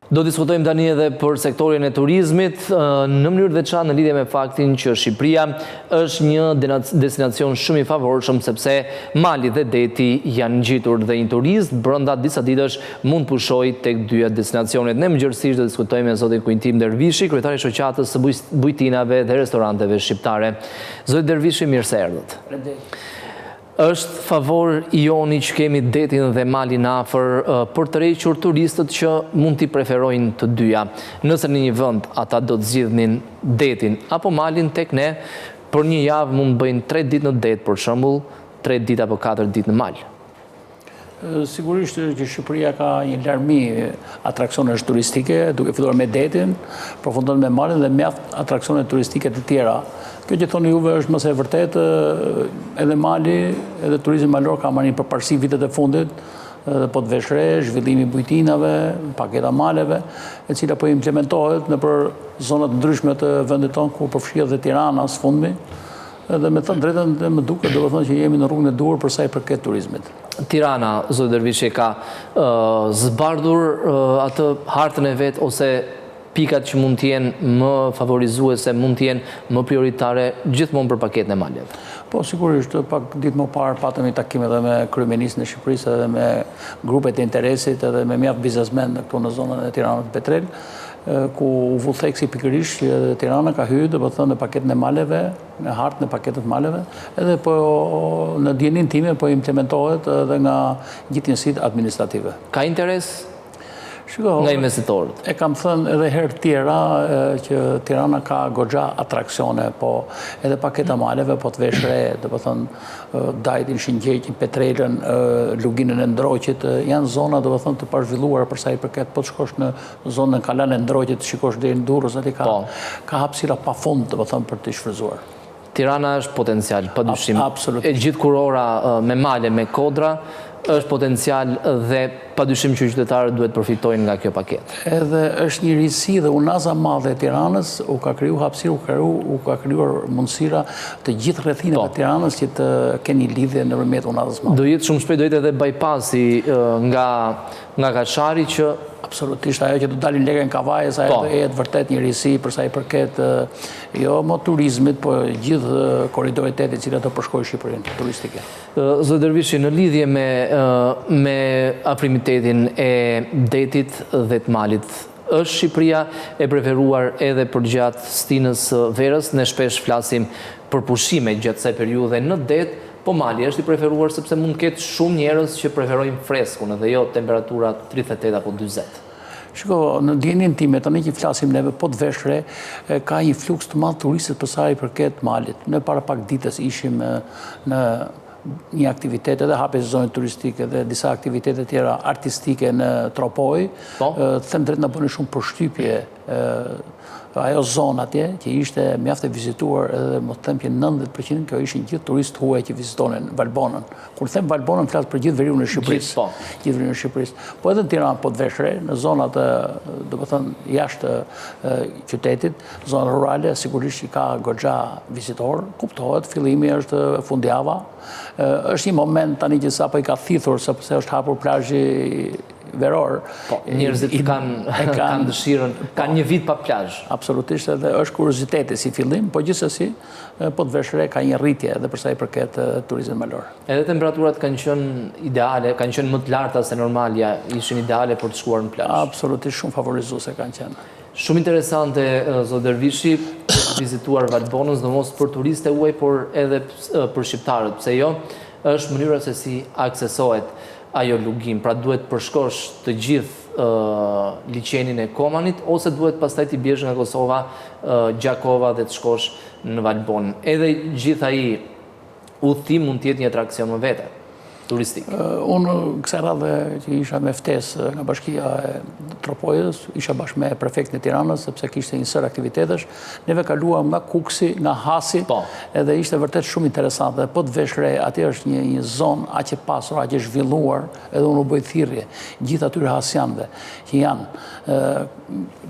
Do diskutojmë tani edhe për sektorin e turizmit, në mënyrë të veçantë në lidhje me faktin që Shqipëria është një destinacion shumë i favorshëm sepse mali dhe deti janë ngjitur dhe një turist brenda disa ditësh mund të pushojë tek dyja destinacionet. Ne më gjerësisht do diskutojmë me zotin Kujtim Dervishi, kryetar i shoqatës së bujtinave dhe restoranteve shqiptare. Zoti Dervishi, mirë se erdhët. Është favor i joni që kemi detin dhe malin afër për të tërhequr turistët që mund t'i preferojnë të dyja. Nëse në një vend ata do të zgjidhnin detin apo malin tek ne për një javë mund të bëjnë 3 ditë në det për shembull, 3 ditë apo 4 ditë në mal. Sigurisht që Shqipëria ka një larmi atraksionesh turistike, duke filluar me detin, përfundon me malin dhe mjaft atraksione turistike të tjera. Kjo që thoni juve është më se e vërtetë, edhe mali, edhe turizmi malor ka marrë një përparësi vitet e fundit, dhe po të vesh re, zhvillimi i bujtinave, paketa maleve, e cila po implementohet nëpër zonat e ndryshme të vendit tonë, ku përfshihet dhe Tirana së fundmi, Edhe me thënë drejtën dhe më duket, domethënë që jemi në rrugën e duhur për sa i përket turizmit. Tirana, zoti Dervishi, ka zbardhur atë hartën e vet ose pikat që mund të jenë më favorizuese, mund të jenë më prioritare gjithmonë për paketën e maleve. Po, sigurisht, pak ditë më parë patëm një takim edhe me kryeministrin e Shqipërisë edhe me grupet e interesit edhe me mjaft biznesmenë këtu në zonën e Tiranës Petrel, ku u vu theksi pikërisht që edhe Tirana ka hyrë, domethënë në paketën e maleve, në hartën e paketës maleve, edhe po në dijeninë time po implementohet edhe nga gjithë njësitë administrative. Ka interes Shiko, nga investitorët? E kam thënë edhe herë të tjera që Tirana ka goxha atraksione, po edhe paketa maleve, po të vesh re, domethënë, Dajtin, Shëngjergjin, Petrelën, Luginën e Ndroqit, janë zona, domethënë, të pazhvilluara për sa i përket, po të shkosh në zonën Kalanë e Ndroqit, të shikosh deri në Durrës, atje ka po. ka hapësira pafund, domethënë për të shfrytëzuar. Tirana është potencial, pa dyshim. Absolutisht. E gjithë kurora me male, me kodra, është potencial dhe pa dyshim që qytetarët duhet përfitojnë nga kjo paketë. Edhe është një risi dhe unaza e madhe e Tiranës u ka kriju hapësirë, u ka u ka krijuar mundësira të gjithë rrethinave po. të Tiranës që të kenë një lidhje nëpërmjet unazës madhe. Do jetë shumë shpejt, do jetë edhe bypassi nga Nga Kashari që... Absolutisht, ajo që do dalin lekë në Kavajës, ajo po. do jetë vërtet një risi për sa i përket jo më turizmit, po gjithë korridorit tetë i cili do përshkojë Shqipërinë turistike. Zoti Dervishi, në lidhje me, me afrimitetin e detit dhe të malit, është Shqipëria e preferuar edhe përgjatë stinës së verës, ne shpesh flasim për pushime gjatë kësaj periudhe në det, Po mali është i preferuar sepse mund të ketë shumë njerëz që preferojnë freskun edhe jo temperatura 38 apo 40. Shiko, në dijeninë time, tani që flasim neve, po të vesh re, ka një fluks të madh turistët për sa i përket malit. Ne para pak ditës ishim në një aktivitet edhe hapje sezonit turistik edhe disa aktivitete tjera artistike në Tropojë. Po. Të them drejt na bënë shumë përshtypje ajo zonë atje, që ishte mjaft e vizituar edhe më të them që 90% kjo ishin gjithë turistë huaj që vizitonin Valbonën. Kur them Valbonën, flas për gjithë veriun e Shqipërisë. Po. Gjithë veriun e Shqipërisë. Po edhe në Tiranë, po të vesh re, në zonat, domethënë, jashtë qytetit, zonat rurale, sigurisht që ka goxha vizitorë, kuptohet, fillimi është fundjava, është një moment tani që sapo i ka thithur, sepse është hapur plazhi veror. Po, njerëzit kanë kanë dëshirën, po. kanë një vit pa plazh. Absolutisht edhe është kurioziteti si fillim, po gjithsesi po të vesh re ka një rritje edhe për sa i përket turizmit malor. Edhe temperaturat kanë qenë ideale, kanë qenë më të larta se normalja, ishin ideale për të shkuar në plazh. Absolutisht shumë favorizuese kanë qenë. Shumë interesante, zoti Dervishi, për të vizituar Valbonën, sidomos për turistët e huaj, por edhe për shqiptarët, pse jo, është mënyra se si aksesohet ajo luginë, pra duhet përshkosh të gjithë liqenin e Komanit, ose duhet pastaj t'i biesh nga Kosova, Gjakova dhe të shkosh në Valbonë. Edhe gjithë ai udhëtim mund të jetë një atraksion më vete, turistik. Unë kësaj radhe që isha me ftesë nga bashkia e Tropojës, isha bashkë me prefektin e Tiranës, sepse kishte një sërë aktivitetesh, Neve kaluam nga Kukësi, nga Hasi, po. edhe ishte vërtet shumë interesante. Dhe po të vesh re, atje është një, një zonë aq e pasur, aq e zhvilluar, edhe unë u bëj thirrje gjithë atyre hasianëve që janë,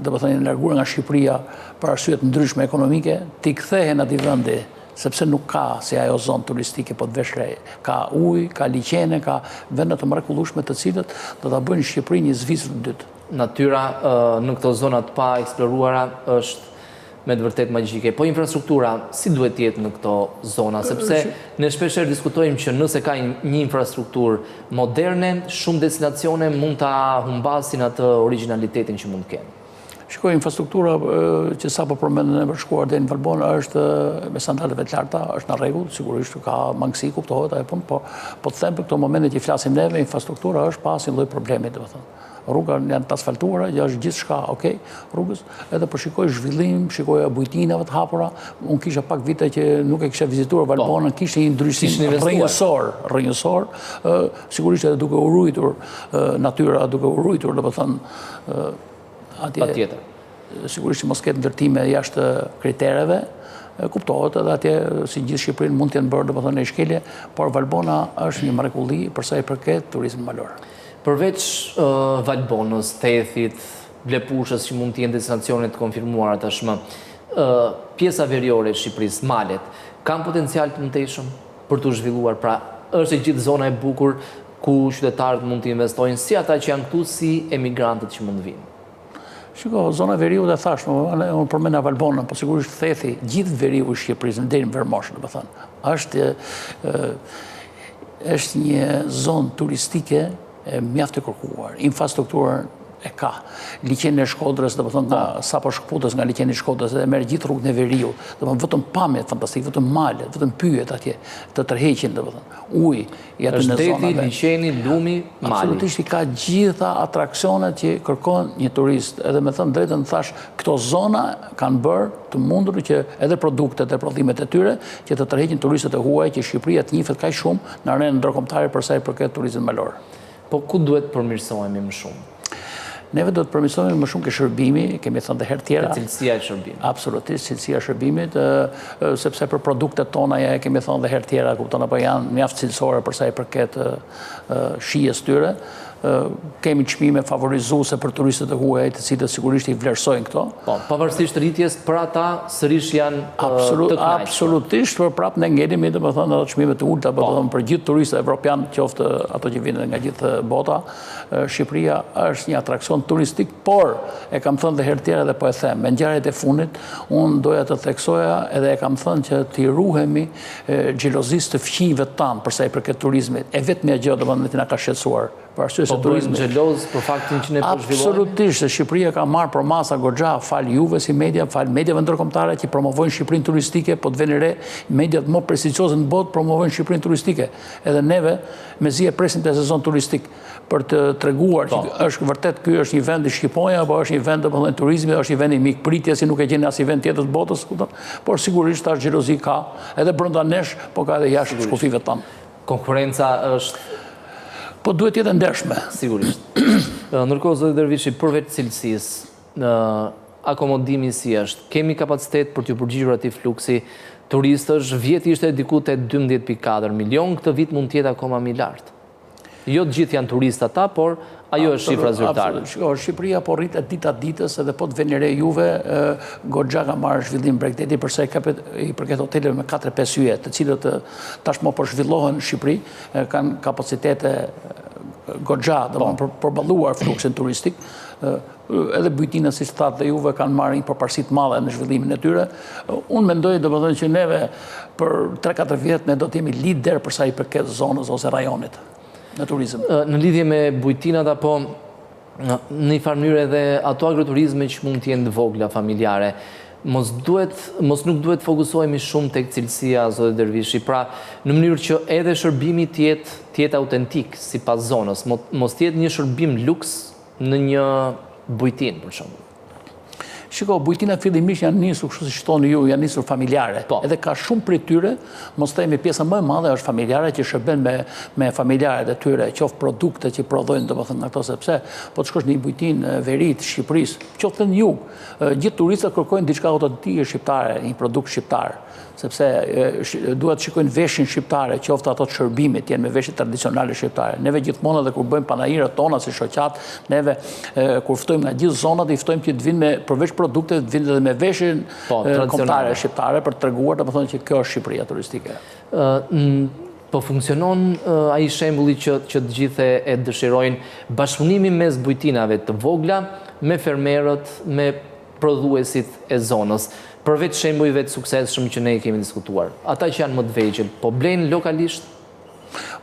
domethënë, larguar nga Shqipëria për arsye të ndryshme ekonomike, t'i kthehen atij vendi. Sepse nuk ka si ajo zonë turistike po të vesh re. Ka ujë, ka liqene, ka vende të mrekullueshme të cilët do ta bëjnë Shqipërinë një Zvicër të dytë. Natyra në këto zona të paeksploruara është me të vërtetë magjike. Po infrastruktura si duhet të jetë në këto zona? Sepse ne shpeshherë diskutojmë që nëse ka një infrastrukturë moderne, shumë destinacione mund ta humbasin atë origjinalitetin që mund të kenë. Shiko, infrastruktura që sapo përmendëm për të shkuar deri në Valbonë është me standarde të larta, është në rregull, sigurisht ka mangësi, kuptohet ajo punë, po po të them për këto momente që flasim neve, infrastruktura është pa asnjë lloj problemi, domethënë. Rruga janë të asfaltuara, është gjithçka okay rrugës, edhe po shikoj zhvillim, shikoj bujtinave të hapura. Unë kisha pak vite që nuk e kisha vizituar po. Valbonën, kishte një ndryshim rrënjësor, rrënjësor, sigurisht edhe duke u ruajtur natyra, duke u ruajtur, domethënë, atje. Patjetër. Sigurisht që mos ketë ndërtime jashtë kritereve, kuptohet edhe atje si gjithë Shqipërinë mund të jenë bërë domethënë shkelje, por Valbona është një mrekulli për sa i përket turizmit malor. Përveç Valbonës, Thethit, Blepushës që mund të jenë destinacione të konfirmuara tashmë, pjesa veriore e Shqipërisë, malet, kanë potencial të mëtejshëm për t'u zhvilluar, pra është e gjithë zona e bukur ku qytetarët mund të investojnë, si ata që janë këtu, si emigrantët që mund të vijnë. Shiko, zona e veriut e thashë, unë përmenda Valbonën, po sigurisht Thethi, gjithë veriu i Shqipërisë, deri në Vermosh, domethënë, është, është një zonë turistike e mjaft e kërkuar, infrastrukturën e ka. Liqenin e Shkodrës, domethënë, nga, po. sapo shkëputesh nga liqeni i Shkodrës, dhe merr gjithë rrugën e veriut, domethënë, vetëm pamjet fantastike, vetëm malet, vetëm pyjet atje, të tërheqin, domethënë, uji, i aty në zonave. Është deti, liqeni, lumi, mali. Absolutisht i ka gjitha atraksionet që kërkon një turist. Edhe me thënë të drejtën thashë, këto zona kanë bërë të mundur që edhe produktet dhe prodhimet e tyre që të tërheqin turistët e huaj që Shqipëria të njihet kaq shumë në arenën ndërkombëtare për sa i përket turizmit malor. Po ku duhet përmirësohemi më shumë? Neve duhet përmirësohemi më shumë ke shërbimi, kemi thënë dhe herë tjera. Te cilësia e shërbimit. Absolutisht, cilësia e shërbimit, sepse për produktet tona ja e kemi thënë dhe herë tjera, kupton apo janë mjaft cilësore për sa i përket shijes tyre. Kemi çmime favorizuese për turistët e huaj, të cilët sigurisht i vlerësojnë këto. Po, pavarësisht rritjes, për ata sërish janë të kënaqur. Absolutisht, por prapë ne ngelemi, domethënë, ato çmime të ulëta, po domethënë për gjithë turistët evropianë, qoftë ato që vijnë nga gjithë bota, Shqipëria është një atraksion turistik, por e kam thënë dhe herë tjera dhe po e them, me ngjarjet e fundit, unë doja të theksoja edhe e kam thënë që t'i ruhemi xhelozisë të fqinjve tanë për sa i përket turizmit. E vetmja gjë domethënë që na ka shqetësuar, për arsye se po turizmi. Po xheloz për faktin që ne po zhvillohemi? Absolutisht, se Shqipëria ka marrë përmasa goxha, falë juve si media, falë mediave ndërkombëtare që promovojnë Shqipërinë turistike, po të veni re, mediat më prestigjioze në botë promovojnë Shqipërinë turistike. Edhe neve mezi e presim këtë sezon turistik për të treguar që po. është vërtet ky është një vend i shqiponjave apo është një vend domethënë turizmi, është një vend i mikpritjes si nuk e gjen në asnjë vend tjetër të botës, kupton? Por sigurisht tash xhelozi ka edhe brenda nesh, po ka edhe jashtë kufijve tanë. Konkurrenca është Po duhet të jetë e ndershme. Sigurisht. Ndërkohë zoti Dervishi përveç cilësisë, në akomodimi si është? Kemi kapacitet për t'iu përgjigjur atij fluksi turistësh? Vjet ishte diku te 12.4 milion, këtë vit mund të jetë akoma më i lartë. Jo të gjithë janë turistë ata, por ajo është shifra zyrtare. Shiko, Shqipëria po rritet dita ditës edhe po të veni re juve, goxha ka marrë zhvillim bregdeti për sa i përket hoteleve me 4-5 yje, të cilët tashmë po zhvillohen në Shqipëri, kanë kapacitete goxha, domethënë po. për përballuar fluksin turistik, edhe bujtinat, siç thatë dhe juve, kanë marrë një përparësi të madhe në zhvillimin e tyre. Unë mendoj, domethënë, që neve për 3-4 vjet ne do të jemi lider për sa i përket zonës ose rajonit në turizëm. Në lidhje me bujtinat apo në një farë mënyre edhe ato agroturizme që mund të jenë të vogla familjare, mos duhet, mos nuk duhet fokusohemi shumë tek cilësia zoti Dervishi, pra në mënyrë që edhe shërbimi të jetë të jetë autentik sipas zonës, mos të jetë një shërbim luks në një bujtinë për shembull. Shiko, bujtinat fillimisht janë nisur, kështu siç thoni ju, janë nisur familjare. Po. Edhe ka shumë prej tyre, mos themi pjesa më e madhe është familjare që shërben me me familjarët e tyre, qoftë produkte që prodhojnë, domethënë ato sepse po të shkosh në një bujtinë në veri të Shqipërisë, qoftë në jug, gjithë turistët kërkojnë diçka autentike shqiptare, një produkt shqiptar. Sepse duhet të shikojnë veshjen shqiptare, qoftë ato të shërbimit, të jenë me veshje tradicionale shqiptare. Neve gjithmonë edhe kur bëjmë panairet tona si shoqatë, neve kur ftojmë nga gjithë zonat, i ftojmë që të vinë me përveç produkteve, të vinë edhe me veshjen po, kombëtare shqiptare për të treguar, domethënë që kjo është Shqipëria turistike. Po funksionon ai shembulli që që të gjithë e dëshirojnë, bashkëpunimi mes bujtinave të vogla me fermerët, me prodhuesit e zonës, përveç shembujve të suksesshëm që ne i kemi diskutuar. Ata që janë më të vegjël, po blejnë lokalisht?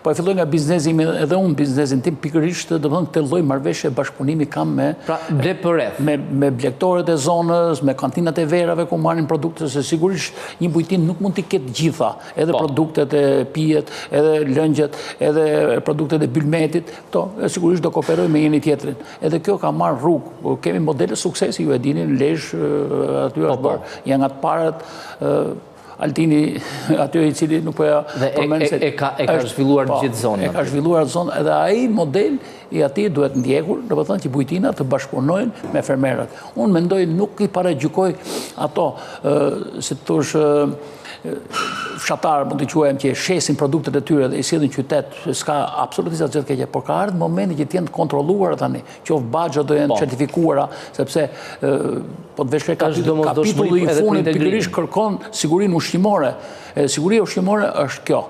Po e filloj nga biznesi im edhe unë biznesin tim pikërisht, domethënë këtë lloj marrëveshje bashkëpunimi kam me Pra, ble përreth. Me me blegtorët e zonës, me kantinat e verave ku marrin produkte, se sigurisht një bujtinë nuk mund t'i ketë të gjitha, edhe po. produktet e pijet, edhe lëngjet, edhe produktet e bylmetit, këto, sigurisht do kooperojnë me njëri tjetrin. Edhe kjo ka marrë rrugë. Kemi modele suksesi, ju e dini, në Lezhë, aty është po, po. bërë, janë nga të parët, Altini aty i cili nuk po ja përmend se e ka e ka zhvilluar po, gjithë zonën. E ka zhvilluar zonën edhe ai model i atij duhet ndjekur, domethënë që bujtinat të bashkëpunojnë me fermerët. Unë mendoj nuk i paragjykoj ato, si të thuash, fshatarë, mund t'i quajmë që shesin produktet e tyre dhe i sjellin në qytet, s'ka absolutisht asgjë të keqe, por ka ardhur momenti që të jenë të kontrolluara tani, qoftë baxhot do jenë të po. certifikuara, sepse po të vesh re kapitulli i fundit pikërisht kërkon sigurinë ushqimore. Siguria ushqimore është kjo.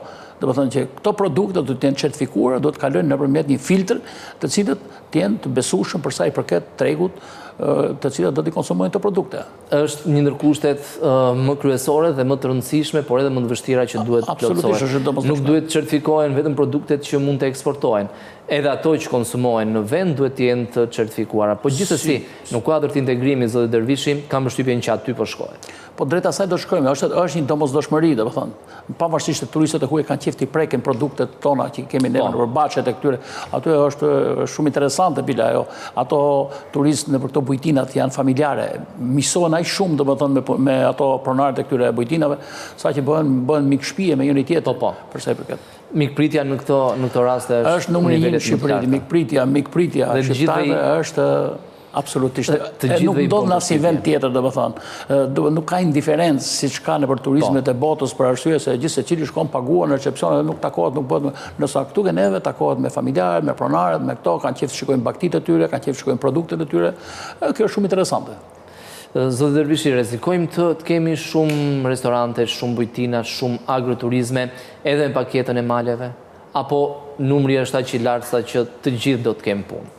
Domethënë që këto produkte do të jenë certifikuara, do të kalojnë nëpërmjet një filtr, të cilët të jenë të besueshëm për sa i përket tregut, të cilët do t'i konsumojnë këto produkte. Është një ndër kushtet më kryesore dhe më të rëndësishme, por edhe më të vështira që duhet të plotësohen. Nuk duhet të certifikohen vetëm produktet që mund të eksportohen. Edhe ato që konsumohen në vend duhet të jenë të certifikuara. Po gjithsesi, në kuadër të integrimit, zoti Dervishi, kam përshtypjen që aty po shkohet. Po drejt asaj do shkojmë, është është një domosdoshmëri, domethënë. Pavarësisht se turistët e huaj kanë qejf t'i prekin produktet tona që kemi ne po. nëpër bahçet e këtyre, aty është shumë interesante bile ajo. Ato turistë nëpër këto bujtinat janë familjare, miqësohen aq shumë domethënë me, me ato pronarët e këtyre bujtinave, saqë bëhen bëhen mik shtëpie me njëri tjetrin. Po, po. Për sa i përket. Mikpritja në këto në këto raste është është numri 1 në Shqipëri, mikpritja, mikpritja shqiptarëve është Absolutisht. Të gjithëve nuk ndodh në asnjë vend tjetër, domethënë. Nuk ka indiferencë siç ka nëpër turizmet po. e botës për arsye se gjithsecili shkon paguan në recepcion dhe nuk takohet, nuk bëhet ndërsa këtu ke neve takohet me familjarët, me pronarët, me këto, kanë qejf të shikojnë bagëtitë e tyre, kanë qejf të shikojnë produktet e tyre. Kjo është shumë interesante. Zoti Dervishi, rrezikojmë të, të kemi shumë restorante, shumë bujtina, shumë agroturizme, edhe me paketën e maleve? Apo numri është aq i lartë sa që të gjithë do të kenë punë?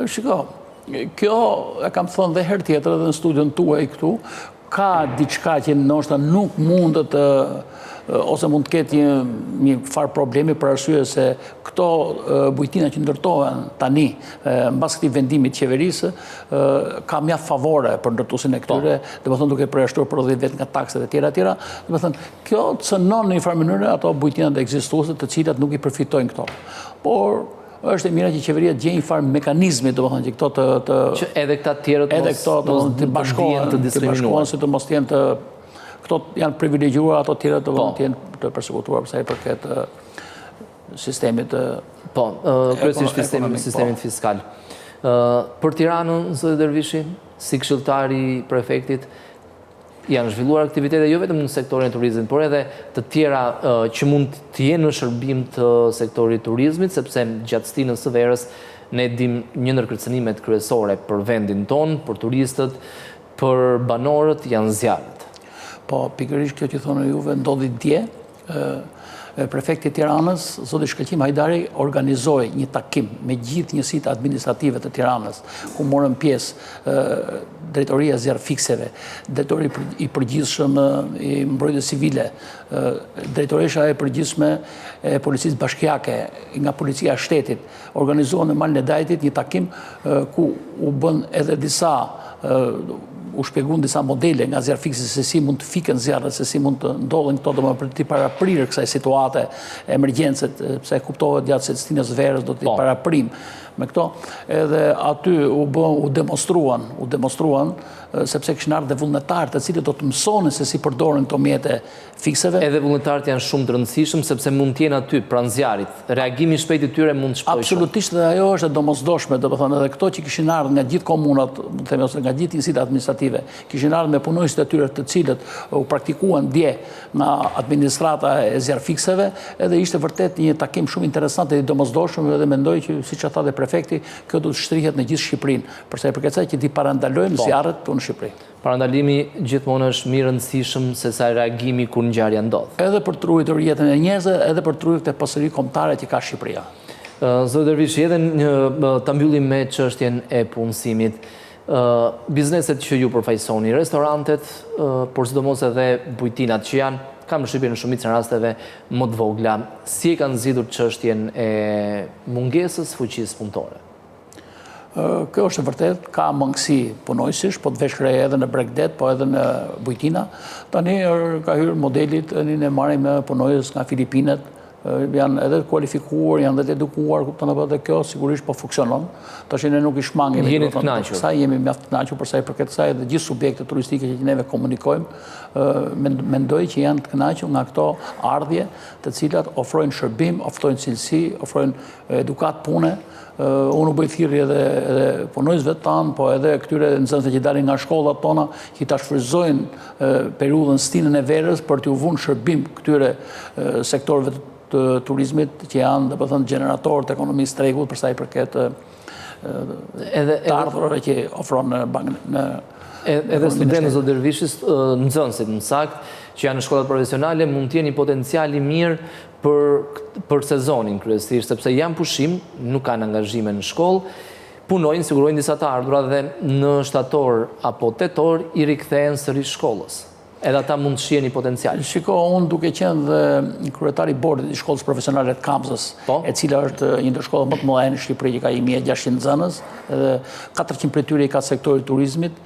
Shiko, kjo e kam thënë dhe herë tjetër edhe në studion tuaj këtu, ka diçka që ndoshta nuk mundet të ose mund të ketë një një farë problemi për arsye se këto bujtina që ndërtohen tani mbas këtij vendimi të qeverisë ka mjaft favore për ndërtuesin e po. këtyre, domethënë duke përjashtuar për 10 vjet nga taksat e tjera e tjera, domethënë kjo cënon në një farë mënyre ato bujtinat ekzistuese të cilat nuk i përfitojnë këto. Por Është e mira që qeveria të gjejë një farë mekanizmi, domethënë që këto të të që edhe këta të tjerët edhe këto të mos të bashkohen, të diskriminuar, si të mos jenë të këto janë privilegjuar, ato të tjerët domethënë po. të jenë të persekutuar për sa i përket sistemit të Po, kryesisht sistemit sistemit po. fiskal. Për Tiranën, zoti Dervishi, si këshilltar i prefektit, Janë zhvilluar aktivitete jo vetëm në sektorin e turizmit, por edhe të tjera që mund të jenë në shërbim të sektorit të turizmit, sepse gjatë stinës së verës ne dimë një ndër kërcënimet kryesore për vendin tonë, për turistët, për banorët janë zjarret. Po, pikërisht kjo që thoni juve ndodhi dje, Prefekti i Tiranës, zoti Shkëlqim Hajdari, organizoi një takim me gjithë njësitë administrative të Tiranës, ku morën pjesë drejtoria e zjarrfikëseve, drejtori i përgjithshëm i mbrojtjes civile, drejtoresha e përgjithshme e policisë bashkiake nga policia e shtetit, organizuan në Malin e Dajtit një takim ku u bënë edhe disa u shpjeguan disa modele nga zjarrfikësit se si mund të fiken zjarret, se si mund të ndodhin këto, domethënë për t'i paraprirë kësaj situate emergjence, pse kuptohet gjatë stinës së verës do t'i po. paraprijmë me këto, edhe aty u bë u demonstruan, u demonstruan sepse kishin ardhur dhe vullnetarë të cilët do të mësonin se si përdoren këto mjete Fikseve. Edhe vullnetarët janë shumë të rëndësishëm sepse mund të jenë aty, pranë zjarrit. Reagimi i shpejtë i tyre mund të shpëtojë shumë. Absolutisht dhe ajo është e domosdoshme, domethënë edhe këto që kishin ardhur nga gjithë komunat, mund të themi ose nga gjithë njësitë administrative. administrative, kishin ardhur me punonjësit e tyre të cilët u praktikuan dje nga administrata e zjarrfikëseve, edhe ishte vërtet një takim shumë interesant e i domosdoshëm edhe mendoj që siç e tha dhe prefekti, kjo duhet të shtrihet në gjithë Shqipërinë, për sa i përket asaj që t'i parandalojmë po. zjarret këtu në Shqipëri. Parandalimi gjithmonë është më i rëndësishëm sesa reagimi kur ngjarja ndodh. Edhe për të ruajtur jetën e njerëzve, edhe për të ruajtur këtë pasuri kombëtare që ka Shqipëria. Zoti Dervishi, edhe një ta mbyllim me çështjen e punësimit. Bizneset që ju përfaqësoni, restorantet, por sidomos edhe bujtinat që janë, kam përshtypjen në shumicën e rasteve më të vogla, si e kanë zgjidhur çështjen e mungesës së fuqisë punëtore? Kjo është e vërtetë, ka mangësi punonjësish, po të vesh re edhe në bregdet, po edhe në bujtina. Tani ka hyrë modeli, tani ne marrim punonjës nga Filipinet, janë edhe të kualifikuar, janë dhe të edukuar, kupton apo dhe kjo sigurisht po funksionon. Tash ne nuk i shmangemi. Jeni të kënaqur. Kësaj jemi mjaft të kënaqur për sa i përket kësaj dhe gjithë subjektet turistike që neve komunikojmë, mendoj që janë të kënaqur nga këto ardhje, të cilat ofrojnë shërbim, ofrojnë cilësi, ofrojnë edukatë pune. Unë u bëj thirrje edhe edhe punonjësve tanë, po edhe këtyre nxënësve që dalin nga shkollat tona, që ta shfrytëzojnë periudhën stinën e verës për t'iu vunë shërbim këtyre sektorëve të turizmit që janë, domethënë, gjeneratorë të ekonomisë tregut për sa i përket edhe të ardhurave që ofron në bank në edhe studentët zoti Dervishi, nxënësit më saktë, që janë në shkollat profesionale mund të jenë një potencial i mirë për për sezonin kryesisht, sepse janë pushim, nuk kanë angazhime në shkollë, punojnë, sigurojnë disa të ardhura dhe në shtator apo tetor i rikthehen sërish shkollës. Edhe ata mund të shihen një potencial. Shiko, unë duke qenë dhe kryetar i bordit i shkollës profesionale të Kamzës, po? e cila është një ndër shkollat më të mëdha në Shqipëri që ka 1600 nxënës, edhe 400 prej tyre i ka sektori i turizmit,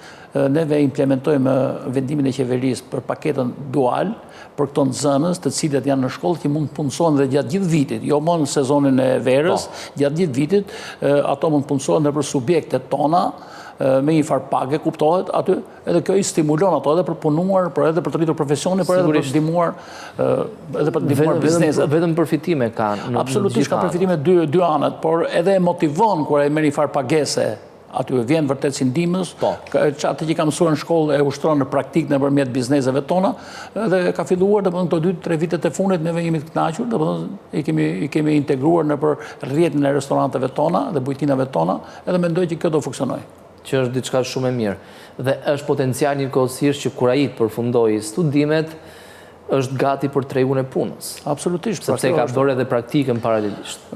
neve implementojmë vendimin e qeverisë për paketën dual, për këto nxënës të cilët janë në shkollë që mund të punësohen dhe gjatë gjithë vitit, jo më në sezonin e verës, po. gjatë gjithë vitit, ato mund të punësohen nëpër subjektet tona, me një farë page, kuptohet, aty, edhe kjo i stimulon ato edhe për punuar, por edhe për të rritur profesionin, por edhe për të ndihmuar, edhe për të ndihmuar bizneset. Vetëm përfitime ka në Absolutisht ka përfitime dy, dy anët, por edhe e motivon kur ai merr një farë pagese, Aty vjen vërtet si ndihmës, po. atë që ka mësuar në shkollë e ushtron në praktikë nëpërmjet bizneseve tona, dhe ka filluar, domethënë këto 2-3 vitet e fundit neve jemi të kënaqur, domethënë i kemi i kemi integruar nëpër rrjetin e restoranteve tona dhe bujtinave tona, edhe mendoj që kjo do funksionojë. Që është diçka shumë e mirë. Dhe është potencial njëkohësisht që kur ai të përfundojë studimet, është gati për tregun e punës. Absolutisht. Pra Sepse ka bërë edhe praktikën paralelisht.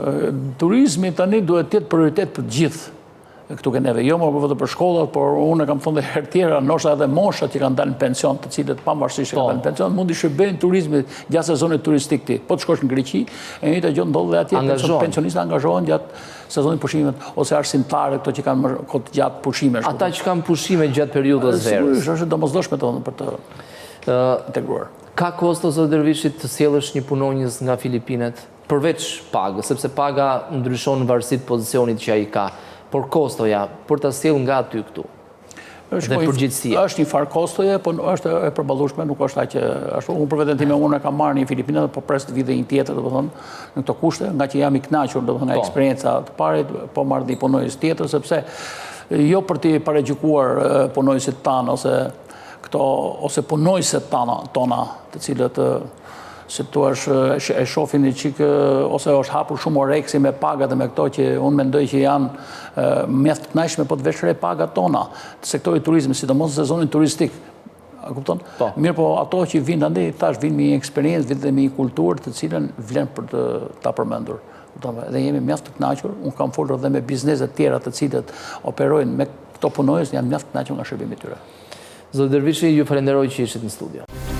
Turizmi tani duhet të jetë prioritet për të gjithë këtu ke neve, jo më vetëm për shkollat, por unë e kam thënë dhe herë tjera, ndoshta edhe moshat që kanë dalë në pension, të cilët pavarësisht që kanë po. dalë në pension, mund t'i shërbejnë turizmit gjatë sezonit turistik ti. Po të shkosh në Greqi, e njëjta gjë ndodh dhe atje, pensionistët angazhohen gjatë sezonit pushimit ose arsimtarët këto që kanë më kohë të gjatë pushimesh. Ata që kanë pushime gjatë periudhës verës. Sigurisht është e domosdoshme të për të integruar. Ka kosto zoti Dervishi të sjellësh një punonjës nga Filipinet përveç pagës, sepse paga ndryshon në varësi të pozicionit që ai ka, por kostoja për ta sjellë nga aty këtu. Është dhe përgjegjësia. Është një farë kostoje, po është e përballueshme, nuk është aq ashtu. Unë për veten time unë e kam marrë një Filipinez, po pres të vijë dhe një tjetër, domethënë, në këto kushte, nga që jam i kënaqur, domethënë, nga po. eksperienca të parit, po marr një punonjës tjetër sepse jo për t'i paragjykuar punonjësit tanë ose këto ose punonjëset tana, tona, të cilët si të thuash e shohin një çikë ose është hapur shumë oreksi me pagat dhe me këto që unë mendoj që janë mjaft të kënaqshme po të vesh re pagat tona të sektorit turizmit, sidomos në sezonin turistik. A kupton? Po. Mirëpo ato që vijnë andej, tash vijnë me një eksperiencë, vijnë dhe me një kulturë të cilën vlen për të ta përmendur. Kupton? Dhe jemi mjaft të kënaqur. Unë kam folur dhe me biznese të tjera të cilët operojnë me këto punonjës, janë mjaft të kënaqur nga shërbimi i tyre. Zoti Dervishi, ju falenderoj që ishit në studio.